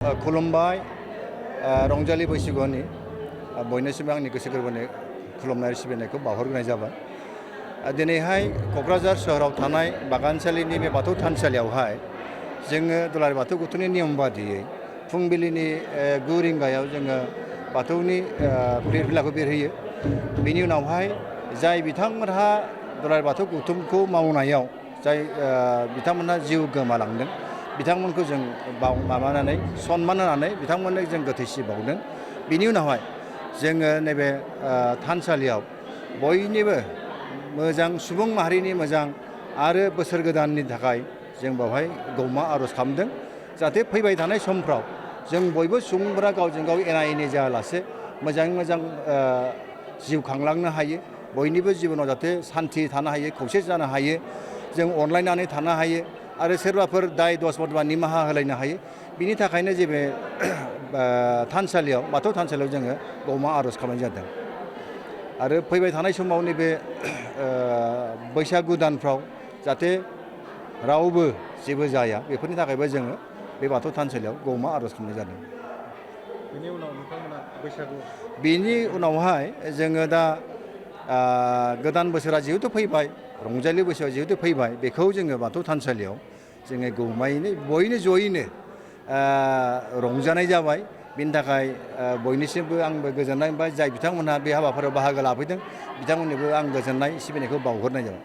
खुलुमबाय रंजालि बैसागुनि बयनिसिमबो आंनि गोसो गोरबोनि खुलुमनाय सिबिनायखौ बावहरग्रोनाय जाबाय। दिनैहाय क'क्राझार सोहोराव थानाय बागानसालिनि बे बाथौ थानसालियावहाय जोङो दुलाराय बाथौ गौथुमनि नियम बादियै फुंबिलिनि 9 रिंगायाव जोङो बाथौनि फिरफिलाखौ बिरहोयो। बिनि उनावहाय जाय बिथांमोनहा दुलाराय बाथौ गौथुमखौ मावनायाव जाय बिथांमोनहा जिउ गोमालांदों बिथांमोनखौ जों माबानानै सन्मान होनानै बिथांमोननो जों गोथैसि बावदों। बिनि उनावहाय जोङो नैबे थानसालियाव बयनिबो मोजां सुबुं माहारिनि मोजां आरो बोसोर गोदाननि थाखाय जों बेवहाय गौमा आर'ज खालामदों। जाहाथे फैबाय थानाय समफ्राव जों बयबो सुबुंफोरा गावजों गाव एना एनि जायालासे मोजाङै मोजां जिउ खांलांनो हायो। बयनिबो जिबनाव जाहाथे सान्थि थानो हायो, खौसे जानो हायो, जों अनलायनानै थानो हायो आरो सोरबाफोर दाय दस मथबा निमाहा होलायनो हायो। बिनि थाखायनो जे बे थानसालियाव बाथौ थानसालियाव जोङो गौमा आर'ज खालामनाय जादों। आरो फैबाय थानाय समाव नैबे बैसागु दानफ्राव जाहाथे रावबो जेबो जाया बेफोरनि थाखायबो जोङो बे बाथौ थानसालियाव गौमा आर'ज खालामनाय जादों। बेनि उनाव नोंथांमोना बैसागु बिनि उनावहाय जोङो दा गोदान बोसोरा जिहेतु फैबाय, रंजालि बैसागुआ जिहेतु फैबाय, बेखौ जोङो बाथौ थानसालियाव जोङो गौमायैनो बयनो जयैनो रंजानाय जाबाय। बिनि थाखाय बयनिसिमबो आंबो गोजोननाय मोनबाय। जाय बिथांमोनहा बे हाबाफारियाव बाहागो लाफैदों बिथांमोननोबो आं गोजोननाय सिबिनायखौ बावहरनाय जाबाय।